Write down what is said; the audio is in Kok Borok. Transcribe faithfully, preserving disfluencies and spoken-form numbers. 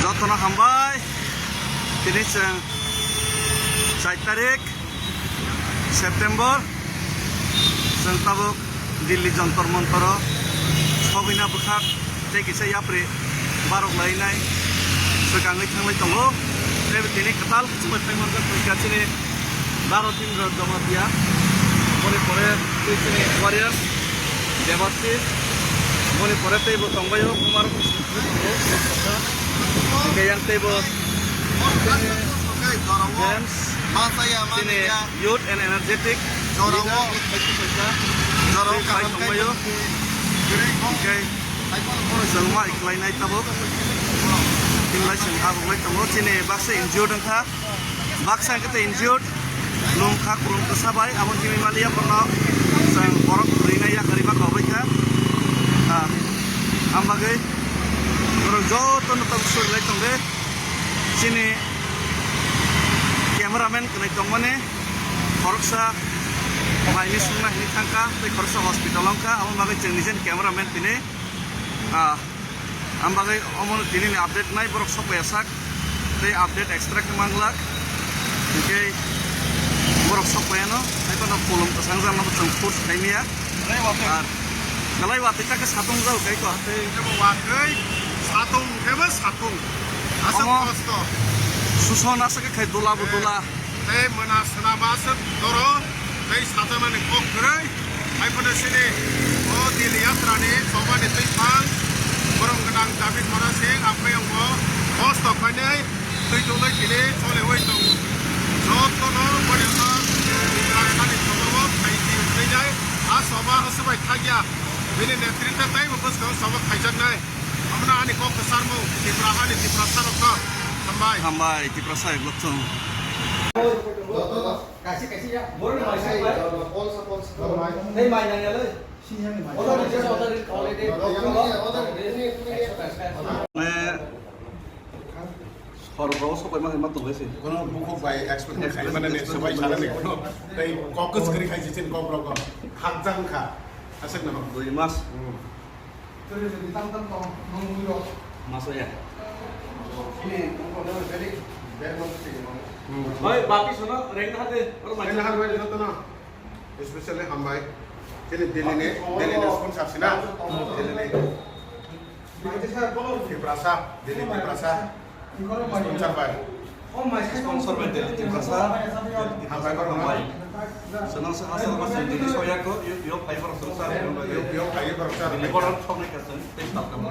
Jotono hambai. Tini chwng char tarik September, chwng tabuk Delhi Jantar Mantaro sogwina bwkhak tei kisa yapri barok lainai swkangwi thanglai tongo. Tei tini kwtal khe chwngbai phai manjak chini Baro Tindra Jamatia, boni pore tei chini Warriors, Debasis, boni pore teibo tongbaio Kumar, hingke yang teibo James, chini Youth and Energetic leader, tei phai tongbaio. Hingke chwng ma iklainai tabuk, tinglai chwng abuklai tongo, chini baksa injured wngkha. Baksa hwnkhe tei injured, lum kha, kulum kwsa bai, abo himwi maliya bono chwng borok kwrwina yakarwi ma kobai kha. Ah, ang bagwi borok jotono tabuk surilai tongde. Chini cameraman kwnwi tongmani khoroksa maini sungna hinwi thangkha, tei khoroksa hospital wngkha, abo bagwi chwng nijeni cameraman tini, ah, Ang bagwi omono tinini update nai borok sokpaiya sak tei update extra khe manglak. Hingke borok sokpaiano, haiphano kolom kwsang jang no chwng force khaimaya. Belai watwi. Ar belai watwi ta khe satung jao kai ko. Tei khe bo watwi, satung khe bo satung. Aswk omo kosto. Suson aswk khe khai dola bo dola. Tei mona swnama aswk doro, tei sajaknani kok kwrwi. Hai phano chini o Delhi yatrani chobani twi phang, borom gwnang David Mora Singh, aphai wngbo host tongkhainai twi tongwi tini choliwi tongo. Jotono boni wngkha Tiprasani chobao phaidi hwnwi nai. A choba aswk bai thakya, bini netritwe teibo bwskango choba khaijaknai. Abono ani kok kwcharmung, Tipra hani Tiprasarokno hambai. Hambai, Tiprasa eglokchung. Kaisa kaisa ya, borok ni mai sai bai. Tei mai nang ya le. Oda ni je oda ni kau le de. Mane, sor bro, sok bai ma ma tong le se. Kono bukhuk bai explain khai mane ne, sobai sana ne kono. Tei kok kwchwrwi khai jichin kok rok. Hakjang kha. Aswk na. Dui mas. Hmm. Masaya. Oi, bapi sono, reng hade, oro mai. Reng hade, joto no. Especially hambai. Chini Delhi ni, Delhi ni sponsor sina. Delhi ni. Tiprasa, Delhi Tiprasa. Sponsor bai. Sponsor bai Delhi Tiprasa. Hambai borok no. Senang senang senang senang Delhi soya ko, yo, yo phai borok senang sa. Yo, yo phai borok sa. Delhi borok sok ni kasen, tei tal kam.